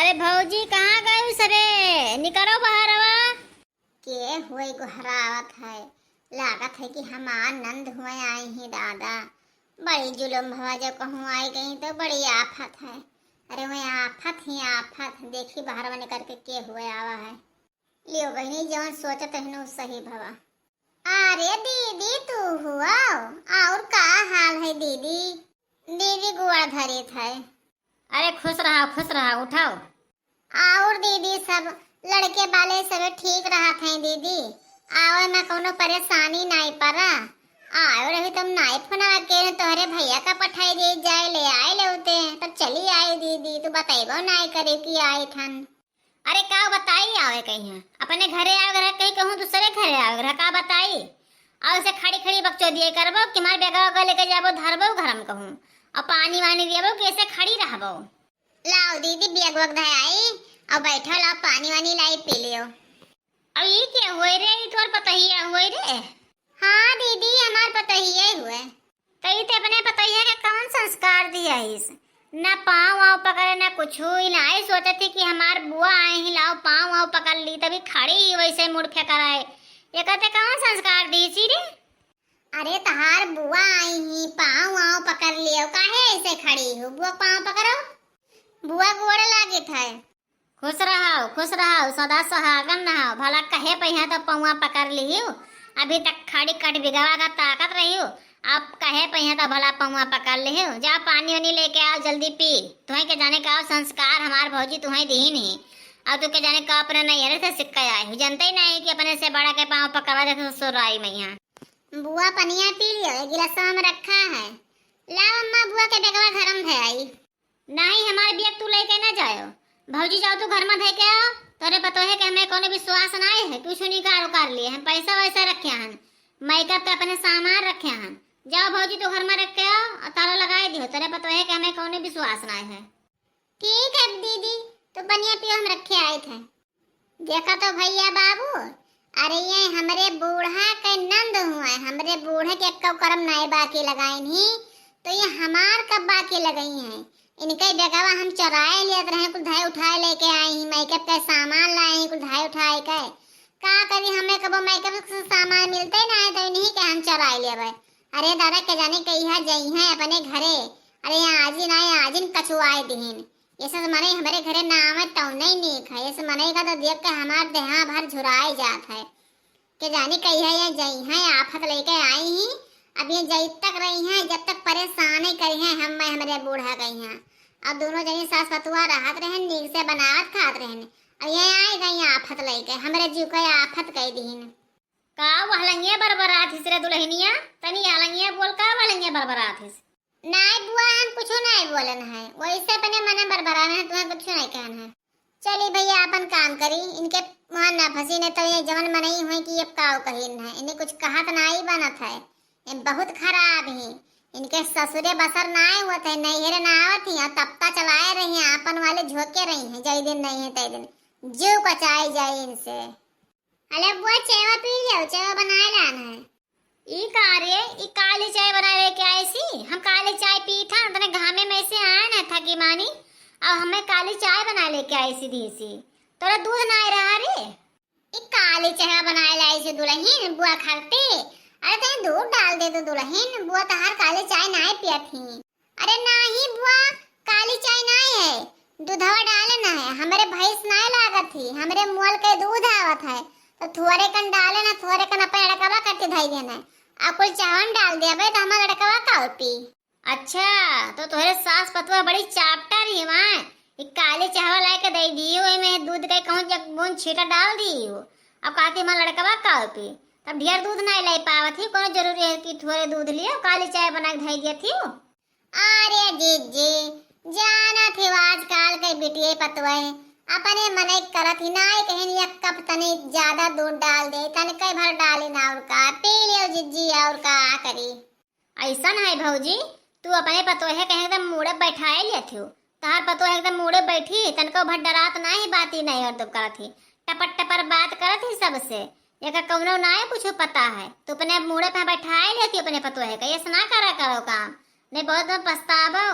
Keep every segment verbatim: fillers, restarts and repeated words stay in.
ए भौजी, कहाँ गयू सबे? निकरो बहरवा। के हुए गोहरावत है? लागत है कि हमार नंद हुए आई ही दादा। बड़ी जुलुम भवा, जब कहूँ आई गई तो बड़ी आफत है। अरे वह आफत ही आफत, देखी बहरवा निकर के के हुए आवा है। लियो बहिनी, जवन सोचत रहनु सही भवा। अरे दीदी, तू हुआ? और का हाल है दीदी? दीदी गोड़ धरित है। अरे खुश रहा, खुश रहा, उठाओ। और दीदी, सब लड़के वाले सब ठीक रहत हैं दीदी, आवे में कौनो परेशानी नाई पड़ा। आयो रही तुम नाई फोन के तोहरे भैया का पठाई दे जाए, ले आए ले होते, तब चली आई दीदी, तू बतैबो नाई करे कि आई थन। अरे का बताई, आवे कहीं अपने घरे आवे, घर कहीं कहूँ दूसरे घरे आवे, घर का बताई। और से खड़ी खड़ी बकचोदिए करबो कि मार बेगवा का लेके जाबो, धरबो घर में कहूँ, और पानी वानी देबो कि ऐसे खड़ी रहबो। लाओ दीदी, बैग वैग धयाई और बैठो, लाओ पानी वानी लाई, पी लियो। अब ई के हुए रे, ई तोर पतोहिया हुए रे? हाँ दीदी, हमार पतोहिया हुए। तो ई ते अपने पतोहिया के कौन संस्कार दिया इस? ना पाँव वाँव पकड़े, ना कुछ। ई ना आई सोचत ही कि हमार बुआ आए ही, लाओ पाँव वाँव पकड़ ली, तभी खड़ी ही वैसे मुड़ फेंकर आए। ये कहते कौन संस्कार दी सी रे? अरे तहार बुआ आई ही, पाँव वाँव पकड़ लियो, काहे ऐसे खड़ी हो? बुआ पाँव पकड़ो, बुआ गोड़ लागित है। खुश रहो, खुश रहो, सदा सुहागन रहो। भला कहे पहिया तो पौआ पकड़ लियो, अभी तक खड़ी कट बिगवा का ताकत रहियो, अब कहे पहिया तो भला पौआ पकड़ लियो। जा पानी वानी लेके आओ जल्दी पी। तुहें के जाने का संस्कार हमार भौजी तुहें दीन ही, और तू के जाने का अपने नैहरे से सिक्का आए हो, जानते ही नहीं कि अपने से बड़ा के पाँव पकड़वा दे ससुराई मैया। बुआ पनिया पी लियो, एक गिलास हम रखा है। लाओ अम्मा, बुआ के बेगवा घर में धयाई। नहीं, हमारे बिया तू लेके ना जायो। भौजी जाओ तू घर में धे के आओ। तोरे पतोहे के हमें कोनो विश्वास ना है, कुछ नहीं कार उकार लिए। हम पैसा वैसा रखे हन, मेकअप के अपने सामान रखे हन। जाओ भौजी तू घर में रख के आओ और ताला लगाए दियो। तोरे पतोहे के हमें कोनो विश्वास ना है। ठीक है दीदी, तो पनिया पियो, हम रखे आए थे। देखा तो भैया बाबू, अरे ये हमरे बूढ़ा के नंद हुए, हमरे बूढ़े के एक्को करम नाई बाकी लगाइन ही, तो ये हमार कब बाकी लगाई हैं? इनके बेगवा हम चोराए लियत रहे, कुल धाए उठाए लेके आई ही, मेकअप के सामान लाए ही, कुल धाए उठाए के। का करी, हमें कबो मेकअप के सामान मिलते ना है, तो इन्हीं के हम चोराए लेबे। अरे दादा, के जाने कहिया जइहें अपने घरे। अरे यहाँ आजिन आए, आजिन कचुआए दिहिन। ये सब मनई हमरे घरे ना आवे तौने नीक है। ये सब मनई का तो देख के हमार देहा भर झुराए जात है। के जाने कहिया ये जइहें, आफत लेके आई ही। अब ये जई तक रही हैं, जब तक परेशान ही करी हैं हम, मैं हमरे बूढ़ा गई हैं। अब दोनों जनी सास पतुआ रहत रहे, नीक से बनावत खात रहे। अब ये आई गई आफत लेके, हमरे जीव के आफत कई दीन। का वहलंगिया बरबरात हिस रे दुल्हनिया? तनी अलंगिया बोल, का वहलंगिया बरबरात हिस? नाय बुआ, हम कुछो नाय बोलन है, वैसे अपने मने बरबरान है, तुम्हें कुछो नाय कहन है। चली भैया, अपन काम करी, इनके मन ना फंसी, नहीं तो ये जवन मनई हुए कि अब काव कहिन है, इन्हें कुछ कहत नाई बनत है। ये बहुत खराब ही, इनके ससुरे बसर नाय होत है, नैहरे ना आवत ही, और तपता चलाए रही हैं, अपन वाले झोंके रही हैं, जय दिन नहीं है तय दिन जीव कचाई जाए इनसे। अले बुआ, चायवा पी लियो, चायवा बनाए लान है। ई का रे, ई काली चाय बनाए लेके आए सी? हम काली चाय पी था, तने घामे में से आए ना थकी मानी, अब हमें काली चाय बनाए लेके आए सी दी सी। तोरा दूध ना आए रहा रे। ई काली चाय बनाए लाई सी दुल्हन, बुआ खाते। अरे तने दूध डाल दे तो दुल्हन, बुआ तहार काली चाय ना पियत ही। अरे नाही बुआ, काली चाय नाही है, दूधवा डाले ना है, हमरे भैंस नाही लागत ही, हमरे मुअल के दूध आवत है, तो थोरे कन डाले ना, थोरे कन अपन लड़कवा करते धई देना है, आ कुल चावन डाल देबे तो हमार लड़कवा का पी। अच्छा, तो तोहरे सास पतुआ बड़ी चापटर ही माँ, ई काली चाहवा लाए के दे दियो, एमे दूध के कहूँ जब बूंद छीटा डाल दियो, अब कहती हमार लड़कवा का पी, तब ढेर दूध नाही लाई पावत ही, कोनो जरूरी है कि थोरे दूध लियो, काली चाय बना के धई दियत ही। अरे जीजी, जानत ही आजकल के बिटिये पतोहे अपने मने करत ही, नाई कहिन एक कप तनी ज्यादा दूध डाल दे, तनिके भर डाली ना और का, पी लियो जीजी और का करी। ऐसन है भौजी, तू अपने पतोहे कहे एकदम मूड़े बैठाए लियत हो, तहार पतोहे एकदम मूड़े बैठी, तनको भर डरात नाही, बाती नाही और तो करत ही, टपर टपर बात करत ही सबसे, एका कौनो नाय कुछ पता है, तू अपने मूड़े पे बैठाए लियत हो अपने पतोहे का, ऐसा ना करा करो काम, नहीं बहुत में पछताबो।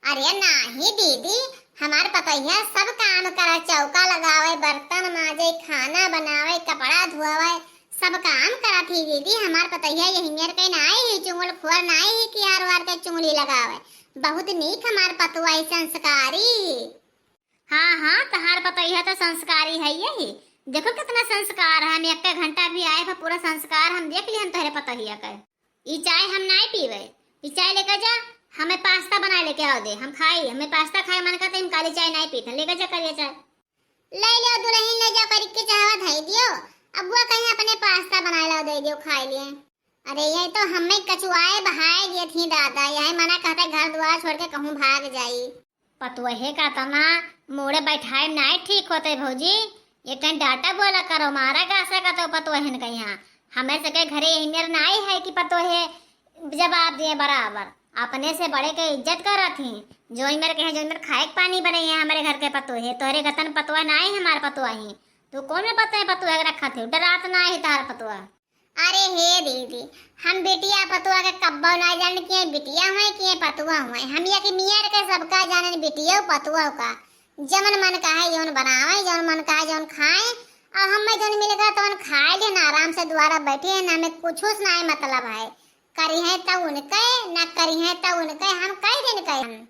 अरे नाही दीदी, हमार पतोहिया सब काम करे, चौका लगावे, बर्तन माजे, खाना बनावे, कपड़ा धोवे, सब काम करत ही दीदी। हमार पतोहिया यही मेर कहीं ना आई ही, चुंगल खोर ना आई ही कि हर वार के चुंगली लगावे। बहुत नीक हमार पतोह है, संस्कारी। हाँ हाँ, तहार पतोहिया तो संस्कारी है यही। देखो कितना संस्कार है, हम एक घंटा भी आए पर पूरा संस्कार हम देख लिहन तोहरे पतोहिया के। ई चाय हम नाई पीबे, ई चाय लेके जा, हमें पास्ता बना लेके आओ दे, हम खाई, हमें पास्ता खाए मन करते, हम काली चाय नाई पीते, लेके जा करिया चाय। ले लियो दुल्हन, ले जाओ करके चाहवा धई दियो, अब वो कहीं अपने पास्ता बना लो दे दियो खाए लिए। अरे ये तो हमें कचुआए बहाए दिए थी दादा, यही मना कहते घर द्वार छोड़ के कहूँ भाग जाई। पतोहे का तना मोड़े बैठाए नाई ठीक होते भौजी, ये कहीं डांटा बोला करो, मारा गासा का तो पतोहन कहीं। हमें सके घरे यही मेर नाई है कि पतोहे जवाब दिए बराबर, अपने से बड़े के इज्जत करत ही। जो मेर कहे, जो मेर खाए के पानी बने हैं हमारे घर के पतोहे, तोहरे गतन पतोह नाई हमार पतोह ही। तू कौन में पतोह, पतोह के रखा थे, डरात ना है तार पतोह। अरे हे दीदी, हम बिटिया पतोह के कब्बो ना जान के बिटिया हुए के पतोह हुए, हम एक मेर के सबका जाने बिटिया पतोह का। जमन मन का है जौन बनावे, जौन मन का है जौन खाए, और हमें जौन मिलेगा तौन खाए लेन, आराम से द्वारा बैठे हैं, ना हमें कुछ ना है मतलब है। करी है तो उनके, ना करी है तो उनके, हम कई दिन कहे हम।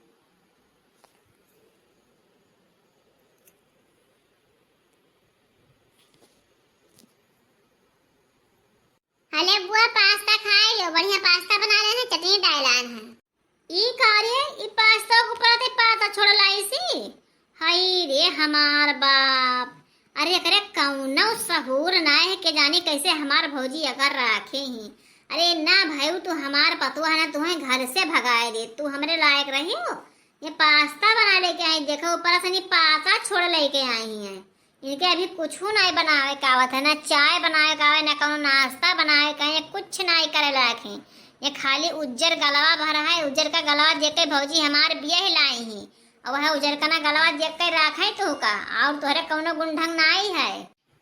हले बुआ, पास्ता खाए लो, बढ़िया पास्ता बना लेना, चटनी डाल आन है। ई का रे, ई पास्ता के ऊपर ते पाता छोड़ला इसी? हाय रे हमार बाप, अरे एकरे कौनो सहूर ना है के जानी कैसे हमार भौजी अगर राखे ही। अरे ना भाई, तू हमार पतोह है ना, तुहें घर से भगाए दे, तू हमरे लायक रही हो? ये पास्ता बना लेके आई, देखो ऊपर से नहीं पाता छोड़ लेके आई हैं। इनके अभी कुछ नहीं बनावे का आवत है, ना चाय बनावे का आवे, ना कौनो नाश्ता बनावे का है, कुछ नहीं करे लायक है। ये खाली उज्जर गलवा भर है, उज्जर का गलवा देख के भौजी हमार बिया ही लाई ही, और वह उज्जर का ना गलवा देख के राखे तू का, और तोहरे कौनो गुण ढंग नहीं है।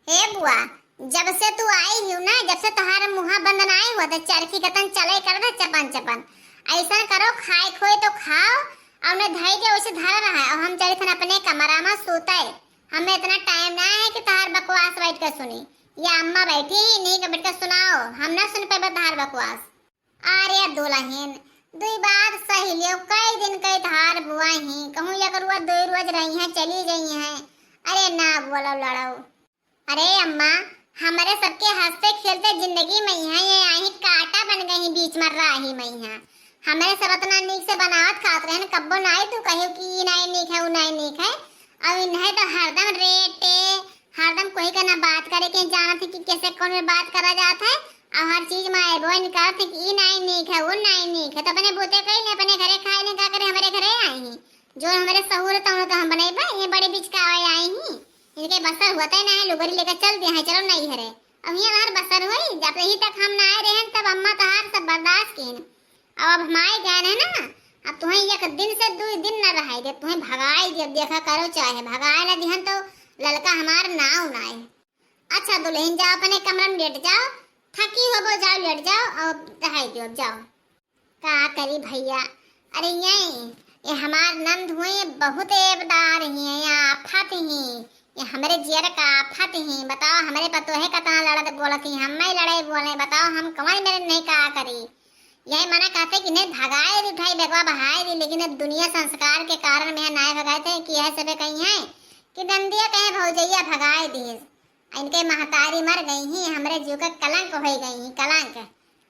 हे बुआ, जब से तू आई ही ना, जब से तोहार मुहा बंद नहीं हुआ तो चरखी गतन चले कर दे चपन चपन। ऐसा करो, खाए खोए तो खाओ, और उन्हें धई दे वैसे धरा रहा है, और हम चली थन अपने कमरा में सोते। हमें इतना टाइम ना है कि तहार बकवास बैठ के सुनी। या अम्मा बैठी ही, इन्हीं के बैठ के सुनाओ, हम ना सुन पाबे तहार बकवास। अरे दुल्हन, दुई बात सही लियो, कई दिन कई तहार बुआ ही, कहूँ एक रुआ दुई रोज रही हैं, चली गई हैं। अरे ना बोलो लड़ो। अरे अम्मा, हमरे सबके हंसते खेलते जिंदगी में यहाँ ये आई कांटा बन गई बीच में राही में यहाँ। हमरे सब इतना नीक से बनावत खात रहन, कब्बो नाई तू कहियो कि ई नाई नीक है, उ नाई नीक है। अब इन्हें तो हरदम रेटे, हरदम कोई का ना बात करे के जानत है कि कैसे कौन में बात करा जात है। और हर चीज में एबो इन करत है कि ई नाई नीक है, उ नाई नीक है। तो अपने बूते कई ले, अपने घरे खाए ले, का करे हमरे घरे आई ही। जो हमरे सहूर तौन तो हम बनेबे, ये बड़े बिचकावे आई ही। इनके बसर होते ना है, लुगरी लेकर चल दिया है, चलो नहीं घरे। अब ये हमार बसर हुई, जब यही तक हम ना आए रहन, तब अम्मा तहार सब बर्दाश्त कीन। अब, अब हम आए गए हैं ना, अब तुम्हें एक दिन से दो दिन ना रहाई दे, तुम्हें भगाई दे, देखा करो चाहे भगाए ना दिहन तो ललका हमार नाव ना है। अच्छा दुल्हन, जाओ अपने कमरा में लेट जाओ, थकी होबो, जाओ लेट जाओ और रहाई दियो, जाओ। का करी भैया, अरे ये, ये हमार नंद हुए, ये बहुत एबदार ही है, ये आफत ही, ये हमरे जियर का आफत ही। बताओ, हमरे पतोहे कतना लड़त बोलत ही, हम नहीं लड़े बोले, बताओ, हम कौन मेरे नहीं का करी। यही मना कहते कि नहीं भगाए दी भाई, बेगवा बहाए दी, लेकिन अब दुनिया संस्कार के कारण में नाय भगाए थे कि यह सबे कही है कि नंदिया कहे भौजैया भगाए दी। इनके महतारी मर गई ही, हमरे जीव का कलंक हो गई ही, कलंक।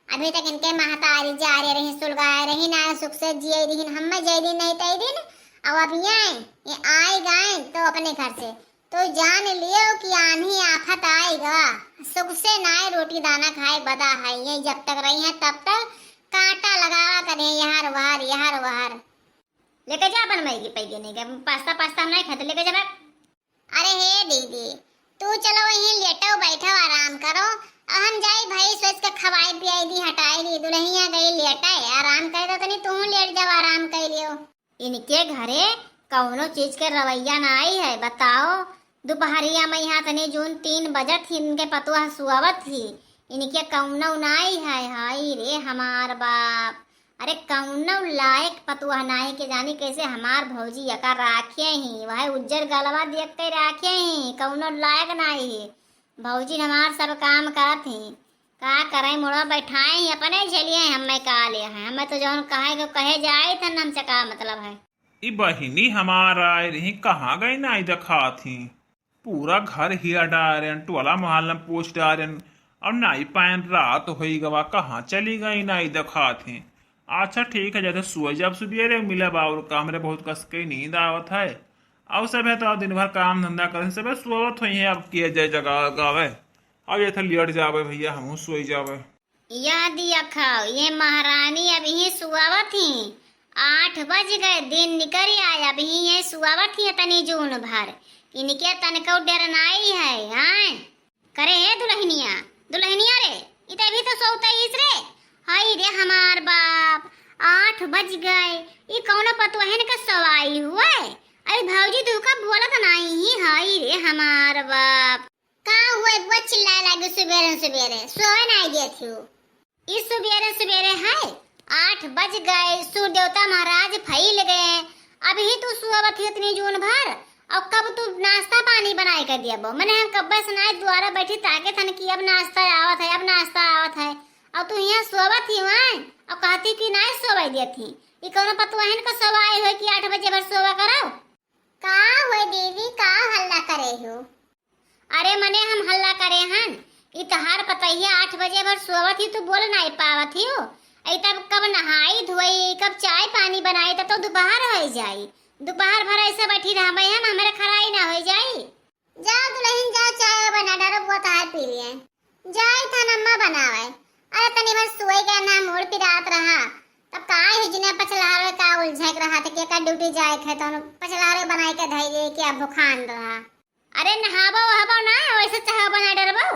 अभी तक इनके महतारी जा रहे रही, सुलगाए रही, ना सुख से जिए रही, हम जय दिन नहीं तय दिन। अब, अब ये, ये आए गए तो अपने घर से, तो जान लियो कि आन्ही आफत आएगा, सुख से नाय रोटी दाना खाए बदा है। ये जब तक रही है तब तक कांटा लगावा करे, यहाँ वहार, यहाँ वहार। लेके जा अपन मैगी पैगी नहीं के, पास्ता, पास्ता हम नहीं खाते, लेके जा भाग। अरे हे दीदी, तू चलो वहीं लेटो बैठो, आराम करो, और हम जाई भाई सोच के खवाई पियाई दी, हटाई दी, दुल्हनिया गई लेटे, आराम करे तो तनी तू लेट जाओ, आराम कर लियो। इनके घरे कौनो चीज के रवैया ना आई है, बताओ। दोपहरिया में यहाँ तनी जून तीन बजत ही इनके पतोह सुआवत ही, इनके कौनो ना आई है। हाय रे हमार बाप, अरे कउनो लायक पतोह नाहीं, के जानी कैसे हमार भौजी एका राखे ही, वह उज्जर गलवा देख के राखे ही, कउनो लायक नाहीं है। भौजी हमार सब काम करत ही, का करे, मुड़वा बैठाए ही, अपने झेलिए ही, हमें का ले है, हमें तो जौन कहे के कहे जाए थे, हमसे का मतलब है। ई बहिनी हमार आए रही, कहाँ गई नाई देखात ही। पूरा घर हिया डारेन, टोला मोहल्ला में पूछ डारेन, अब नाई पाएन, रात होई गवा, कहाँ चली गई नाई देखात ही। अच्छा ठीक है, जैसे सोए जब सुबेरे मिलब, और का हमरे बहुत कस के नींद आवत है। और सब है तो दिन भर काम धंधा करे, सब सोवत होई है, अब किए जाए जगा गावे। अब ये तो लेट जावे भैया, हमहू सोई जावे। या दिया खाओ, ये महारानी अबहीं सुआवत ही, आठ बज गए, दिन निकल आए, अबहीं ये सुआवत ही तनी जून भर, इनके तनको डर नाई है, हैं? करे हे दुलहिनिया, दुलहिनिया रे, इ त अभी तो सोवत हीस रे। हाय रे हमार बाप, आठ बज गए, इ कौनो पतोहन का सवाई हुए? अरे भौजी तू का बोलत नाई ही, हाय रे हमार बाप। का हुए बुआ चिल्लाए लागे सुबेरे सुबेरे, सोए नाई देत हो। ई सुबेरे सुबेरे है, आठ बज गए, सूर्य देवता महाराज फैल गए, अबहीं तू सुअवत ही इतनी जून भर, और कब तू नाश्ता पानी बनाए के दियबो? मने हम कब्बे से नाई दुआरा बैठी ताके थन कि अब नाश्ता आवत है, अब नाश्ता आवत है, और तू यहाँ सोवत ही वहाँ, और कहती कि नाई सोवे देत ही। ई कौनो पतोहन का सवाई होई कि आठ बजे भर सोवा करो? का होई दीदी, का हल्ला करे हो? अरे मने हम हल्ला करे हन, ई तहार पतोहिया आठ बजे भर सोवत ही, तू बोल नाई पावत ही हो। ई तब कब नहाई धोई, कब चाय पानी बनाई, तब तो दोपहर होई जाई। दोपहर भर ऐसे बैठी रहबे हम, हमरे खराई ना होई जाई। जाओ दुलहिन, जाओ चाय बना डारो, बुआ तहार पी लिए। जाई थन अम्मा बनावे। अरे तनी भर सोई गए ना, मूड़ पिरात रहा। तब का ही जिने पचलावे का उलझक रहा, त के का ड्यूटी जाए के है, तो पचलावे बनाई के धई दे के अब भुखान रहा। अरे नहाबो वहाबो ना, वैसे चाह बना डरबो।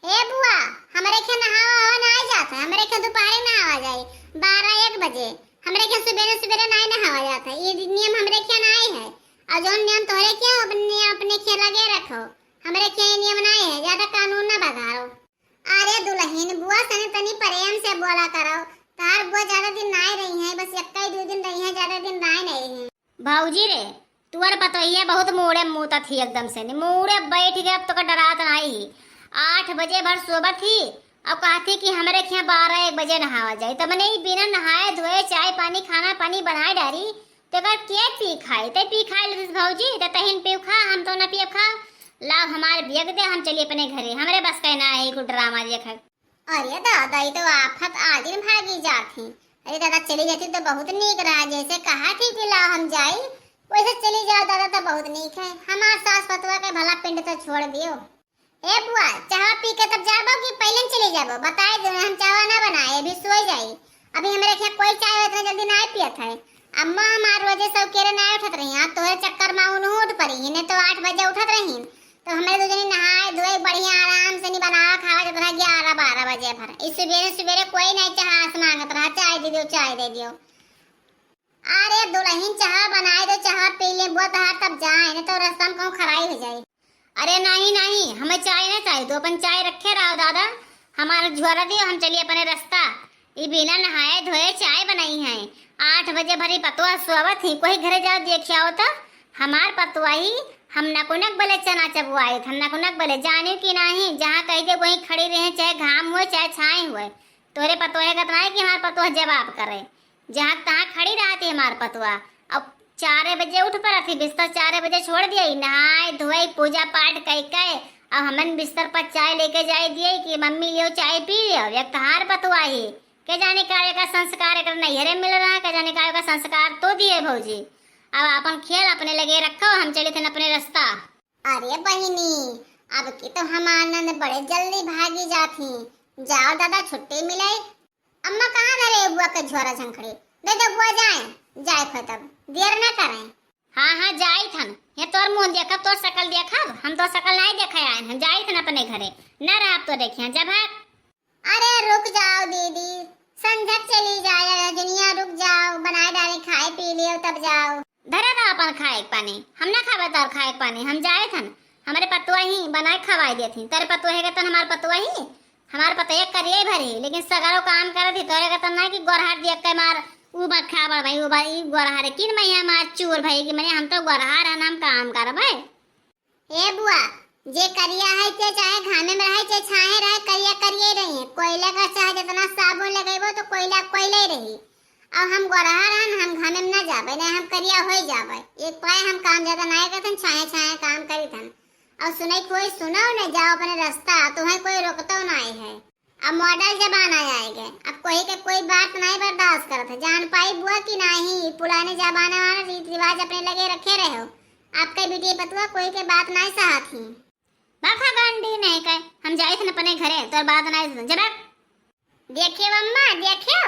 हे बुआ, हमरे के नहावा हवा ना आ जात है, हमरे के दोपहरे नहावा जाई, बारह एक बजे। हमरे के सुबेरे सुबेरे नाई नहावा जात है, ये नियम हमरे के नाई है। और जौन नियम तोहरे के हो, अपने, अपने के लगे रखो, हमरे के ये नियम नाई है, ज्यादा कानून ना बगाड़ो। अरे दुलहिन, बुआ सने तनी प्रेम से बोला करो, तार बुआ ज्यादा दिन नाई रही है, बस एक ही दो दिन रही है, ज्यादा दिन नाई नहीं है। भौजी रे, तुअर पतोहिया बहुत मूड़े मूतत ही एकदम से, नी मूड़े बैठ गए, अब तो का डरात नाई ही। आठ बजे भर सोबत ही, अब कहती कि हमरे खिया बारह एक बजे नहावा जाई, तब मने ई बिना नहाए धोए चाय पानी खाना पानी बनाए डारी, तो कर के पी खाई, ते पी खाई लेतिस भौजी, ते तहिन पीव खा, हम तो ना पियब खा। लाओ हमार बियक दे, हम चली अपने घरे, हमरे बस का ना है कुल ड्रामा देखे। अरे दादा, ई तो आफत आदिन भागी जात ही। अरे दादा, चली जाती तो बहुत नीक रहा, जैसे कहा थी कि लाओ हम जाई, वैसे चली जाओ दादा, तो बहुत नीक है। हमार सास पतवा के भला पिंड तो छोड़ दियो। ए बुआ, चाह पी के तब जाबो कि पहले चली जाबो? बताए दो, हम चाह ना बनाए, अभी सोई जाई। अभी हमरे यहाँ कोई चाय इतना जल्दी ना पियत है। अम्मा हमार रोजे सब केरे ना उठत रही, आज तोहरे चक्कर में उन्हों उठ पड़ी, नहीं तो आठ बजे उठत रही। तो हमरे दो जनी नहाए धोए बढ़िया आराम से नी बनावा खावा जात रहा ग्यारह बारह बजे भर। ई सुबेरे सुबेरे कोई नाई चाह आस मांगत रहा, "चाय दे दियो, चाय दे दियो।" अरे दुलहिन चाह बनाए दो, चाह पी ले बुआ तहार तब जाए, नहीं तो रास्ता में कहूँ खराई हो जाए। अरे नहीं नहीं, हमें चाय ना चाही, तू अपन चाय रखे रहो दादा, हमारा झोरा दियो, हम चलिए अपने रास्ता। ई बिना नहाए धोए चाय बनाई है। आठ बजे भरी पतोह सोवत ही, कोई घरे जाओ देखियाओ तो। हमार पतोह ही, हम नकुनक बले चना चबुआए, हम नकुनक बले जाने की नाही, जहाँ कही दे वहीं खड़ी रहे, चाहे घाम हुए चाहे छाए हुए। तोरे पतोह का इतना है कि हमार पतोह जवाब करे, जहाँ तहाँ खड़ी रहती हमार पतोह। अब चार बजे उठ पड़त ही, बिस्तर चार बजे छोड़ दिए, नहाए धोए पूजा पाठ कई के, अब हमन बिस्तर पर चाय लेके जाए दिए कि मम्मी लियो चाय पी लियो। एक तहार पतोह ही, के जाने का एकर संस्कार एकर नैहरे मिल रहा, के जाने का एकर संस्कार तो दिए भौजी। अब अपन खेल अपने लगे रखो, हम चलित हन अपने रास्ता। अरे बहिनी, अब की तो हमार नंद बड़े जल्दी भागी जात ही। जाओ दादा, छुट्टी मिले। अम्मा कहाँ धरे बुआ के झोरा झंखड़ी? दे दो बुआ जाए, जाए खो तब, देर ना करें। हाँ हाँ, जाइत हन। ये तोर मुँह देखब, तोर शकल देखब, हम तोर शकल नहीं देखे आए हन, जाइत हन अपने घरे, न रहब तो देखिए जब है। अरे रुक जाओ दीदी, संझक चली जाए, रजनिया रुक जाओ, बनाए डाले खाए पी लियो तब जाओ। धरे रहो अपन खाए के पानी, हम ना खाबे तोर खाए के पानी, हम जाइत हन, हमरे पतोह ही बनाए खवाए देत ही, तोरे पतोह है तन हमार पतोह ही, हमार पतोहिया करिया भरी, लेकिन सगरो काम करत ही। तोरे का त ना कि गोरहर दिया के मार, ऊ बखा बड़ भाई, ऊ बा-, ई गोरहर किन मैया मार चूर भाई कि मने हम तो गोरहर हन, हम काम करबै। ए बुआ, जे करिया है ते चाहे घामे में रहे, चाहे छाहे रहे, करिया करिया ही रही है। कोयला का चाहे जितना साबुन लगेबो तो कोयला कोयला ही रही। अब हम गोरहर हन, हम घामे में ना जाबे, नहीं हम करिया हो ही जाबे। एक पाए हम काम ज्यादा ना करत हन, छाहे छाहे काम करीत हन। और सुनई कोई सुनाओ नहीं, जाओ अपने रास्ता, तुम्हें कोई रोकतो नहीं है। अब मॉडल जमाना आएगा, अब कोई के कोई बात नहीं बर्दाश्त करत है। जान पाई बुआ कि नहीं, पुराने जमाने वाला रीत रिवाज अपने लगे रखे रहो। आपके बेटी पतुआ कोई के बात नहीं सहत ही। बखा गंडी नहीं कहे, हम जाइत न अपने घरे, तोर बात नहीं सुन, जब देखियो अम्मा, देखियो,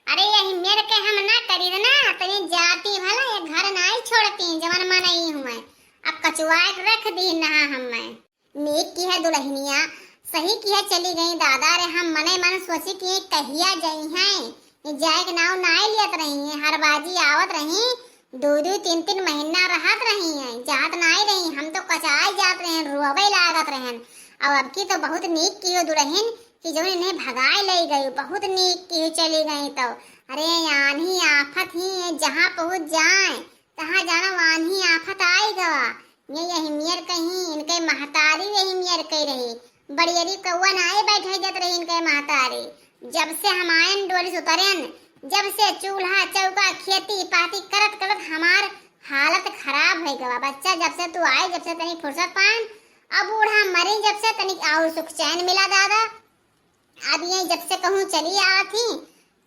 अरे यही मेर के हम ना करी ना, तनी जाती भला ये घर नहीं छोड़ती, जवन मनई हुए। अब कचुआ के रख दी नहा हमें। नीक किहे दुलहिनिया, सही किहे चली गई दादा रे। हम मने मन सोची कि कहिया जइहैं, ये जाए के नाव नाय लियत रही हैं। हर बाजी आवत रही, दू दू तीन तीन महीना रहत रही हैं, जात नाय रही। हम तो कचाई जात रहे, रोवे लागत रहन। और अब की तो बहुत नीक किहो दुलहिन कि जौन इन्हें भगाए ले गई, बहुत नीक किहो चली गई। तो अरे आन्ही आफत ही जहाँ पहुँच जाए, तहाँ जाना आन्ही आफत आई गवा। ये यही मेर कहीं, इनके महतारी यही मेर कही रही। बड़ियरी कौआ नाय बैठे देत रही इनके महतारी। जब से हम आयन डोली से उतरेन, जब से चूल्हा चौका खेती पाती करत करत हमार हालत खराब हो गवा। बच्चा जब से तू आई, जब से तनी फुर्सत पाएन, अब बूढ़ा मरी जब से तनी और सुख चैन मिला दादा। अब ये जब से कहूँ चली आवत ही,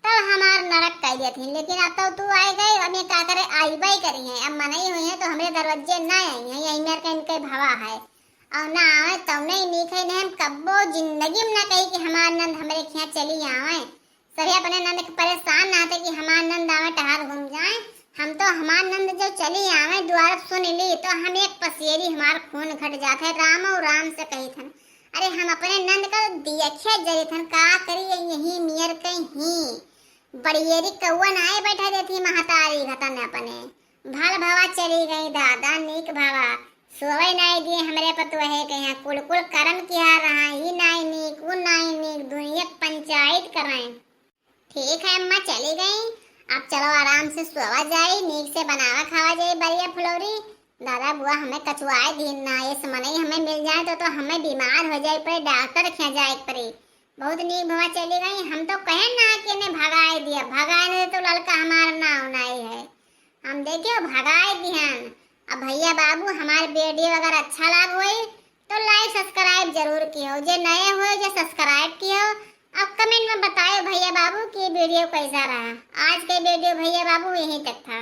तब हमार नरक कह देत ही, लेकिन अब तो तू आए गए, अब ये का करे, आईबे करी हैं। अब मनई हुई हैं तो हमरे दरवाजे ना आई हैं, यही मेर के इनके भवा है। और ना आवे तब नहीं नीक है, नहीं हम कब्बो जिंदगी में ना कही कि हमार नंद हमरे खिया चली आवे। सभी अपने नंद के परेशान ना थे कि हमार नंद आवे टहर घूम जाए। हम तो हमार नंद जो चली आवे द्वार सुन ली तो हम एक पसेरी हमार खून घट जात है। राम और राम से कही थन, अरे हम अपने नंद का दियखे जरी थन का करी यही मेर कहीं। बड़ियरी कौआ नाय बैठा देती महतारी घतन अपने। भल भवा चली गई दादा, नीक भवा। सोवे नाय दिए हमरे पतोहे के यहाँ, कुल कुल करम किहा रहा, ई नाय नीक, ऊ नाय नीक, दुनिया के पंचायत कराए। ठीक है अम्मा, चली गई, अब चलो आराम से सोवा जाई, नीक से बनावा खावा जाई बरिया फुलौरी। दादा बुआ हमें कचुआए दिन ना, ये समनई हमें मिल जाए तो, तो हमें बीमार हो जाए पड़े, डॉक्टर के यहाँ जाए के पड़े। बहुत नीक भवा चली गई। हम तो कहे ना कि इन्हें भगाए दिया, भगाए नहीं तो लड़का हमारा नाव नाई है। हम देखियो भगाए दिहन। अब भैया बाबू हमारे वीडियो अगर अच्छा लाग होई तो लाइक सब्सक्राइब जरूर कियो, जे नए होए जे सब्सक्राइब कियो। अब कमेंट में बतायो भैया बाबू कि वीडियो कैसा रहा। आज के वीडियो भैया बाबू यहीं तक था।